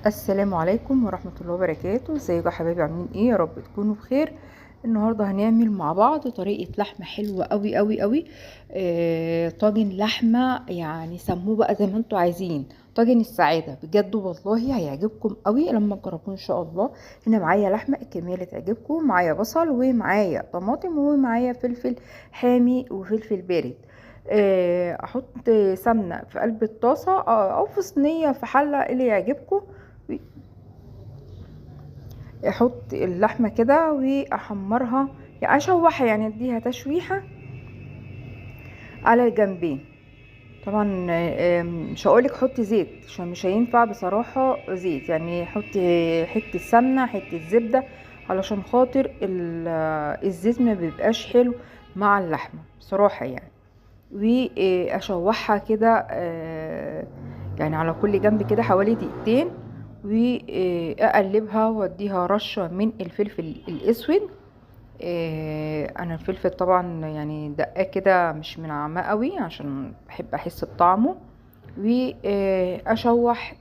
السلام عليكم ورحمة الله وبركاته. ازيكم يا حبايبي، عاملين ايه؟ يا رب تكونوا بخير. النهارده هنعمل مع بعض طريقة لحمة حلوة قوي قوي قوي، طاجن لحمة، يعني سموه بقى زي ما انتوا عايزين، طاجن السعادة. بجد والله هيعجبكم قوي لما تجربوه ان شاء الله. هنا معايا لحمة الكمية اللي تعجبكم، معايا بصل ومعايا طماطم ومعايا فلفل حامي وفلفل بارد. احط سمنة في قلب الطاسة او في صينية في حلة اللي يعجبكم. احط اللحمة كده واحمرها، يعني اشوحها، يعني اديها تشويحه على الجنبين. طبعا مش هقولك حطي زيت عشان مش هينفع بصراحة زيت، يعني حطي حتة سمنه حتة زبدة علشان خاطر الزيت ما بيبقاش حلو مع اللحمة بصراحة يعني. واشوحها كده يعني على كل جنب كده حوالي دقيقتين، واقلبها واديها رشه من الفلفل الاسود. انا الفلفل طبعا يعني دقاه كده مش منعمه قوي عشان بحب احس بطعمه. واشوح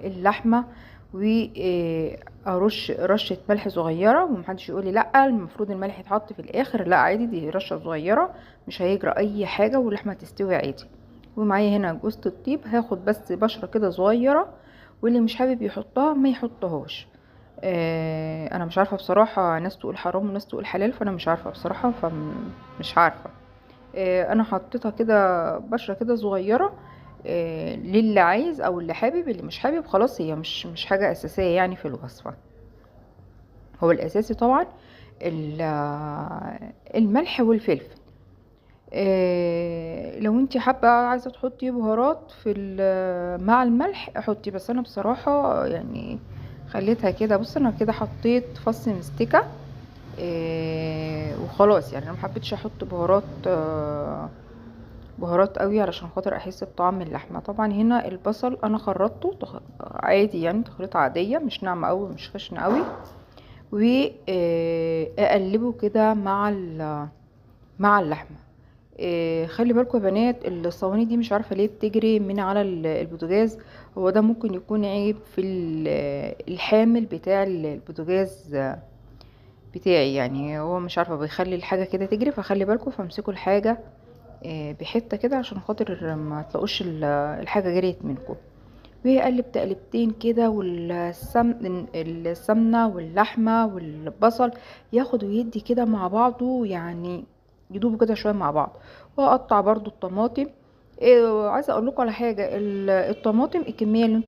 اللحمة وارش رشه ملح صغيرة، ومحدش يقولي لا المفروض الملح يتحط في الاخر، لا عادي دي رشه صغيرة مش هيجرى اي حاجة واللحمة تستوي عادي. ومعايا هنا جوزة الطيب، هاخد بس بشره كده صغيرة، واللي مش حابب يحطها ما يحطهاش. انا مش عارفه بصراحة، ناس تقول حرام وناس تقول حلال، فانا مش عارفه بصراحة، فمش عارفه. انا حطيتها كده بشره كده صغيرة، للي عايز او اللي حابب، اللي مش حابب خلاص هي مش حاجة اساسية يعني في الوصفة. هو الاساسي طبعا الملح والفلفل. لو انت حابة عايزه تحطي بهارات في مع الملح حطي، بس انا بصراحة يعني خليتها كده. بص انا كده حطيت فص مستكه، وخلاص، يعني انا ما حبيتش احط بهارات قوي علشان خاطر احس بطعم اللحمة. طبعا هنا البصل انا خرطته عادي، يعني تخريطه عادية مش ناعمة قوي مش خشنه قوي، واقلبه كده مع اللحمة. خلي بالكم يا بنات، الصواني دي مش عارفه ليه بتجري من على البوتاجاز. هو ده ممكن يكون عيب في الحامل بتاع البوتاجاز بتاعي، يعني هو مش عارفه بيخلي الحاجة كده تجري، فخلي بالكم، فامسكوا الحاجة بحته كده عشان خاطر ما تلاقوش الحاجة جريت منكم. ويقلب تقلبتين كده، والسمنه واللحمة والبصل ياخد ويدي كده مع بعضه، يعني يدوبوا كده شوية مع بعض. واقطع برضو الطماطم. عايزه اقول لكم على حاجة، الطماطم الكمية اللي انتوا